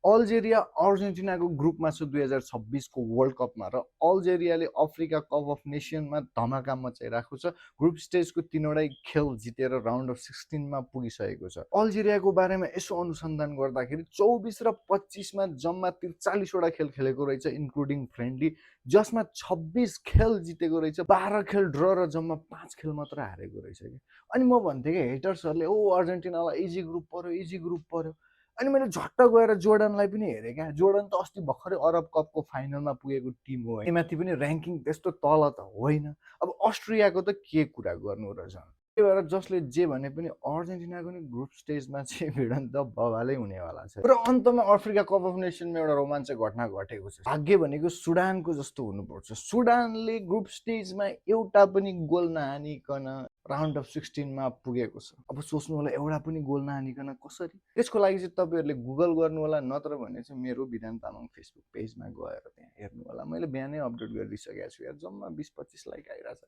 Algeria अर्जेन्टिनाको ग्रुपमा छ 2026 को वर्ल्ड कपमा र अल्जेरियाले अफ्रिका कप अफ नेसनमा धमाका मचाइरहेको छ। ग्रुप स्टेजको 3वटै खेल जितेर राउन्ड अफ 16 मा पुगिसकेको छ। अल्जेरियाको बारेमा यसो अनुसन्धान गर्दाखेरि 24 र 25 मा जम्मा 43 वटा खेल खेलेको रहेछ इन्क्लुडिङ फ्रेन्डली, जसमा 26 खेल जितेको रहेछ, 12 खेल ड्र र जम्मा 5 खेल मात्र हारेको रहेछ कि। अनि म भन्थे कि हेटर्सहरूले ओ अर्जेन्टिनालाई इजी ग्रुप पर्यो, इजी ग्रुप पर्यो। अनि मैले झट्ट गएर जोर्डनलाई पनि हेरेँ क्या। जोर्डन त अस्ति भर्खरै अरब कपको फाइनलमा पुगेको टिम हो, माथि पनि ऱ्याङ्किङ त्यस्तो तल त होइन। अब अस्ट्रियाको त के कुरा गर्नु रहेछ। त्यही भएर जसले जे भने पनि अर्जेन्टिनाको नि ग्रुप स्टेजमा चाहिँ भिडन्त बवालै हुनेवाला छ। र अन्तमा अफ्रिका कप अफ नेसनमा एउटा रोमाञ्चक घटना घटेको छ। भाग्य भनेको सुडानको जस्तो हुनुपर्छ। सुडानले ग्रुप स्टेजमा एउटा पनि गोल नहानिकन राउन्ड अफ 16 मा पुगेको छ। अब सोच्नु होला एउटा पनि गोल नहानिकन कसरी? त्यसको लागि चाहिँ तपाईँहरूले गुगल गर्नु होला, नत्र भने चाहिँ मेरो विधान तामाङ फेसबुक पेजमा गएर त्यहाँ हेर्नु होला। मैले बिहानै अपडेट गरिदिइसकेको छु यार, जम्मा 20-25 लाइक आइरहेछ।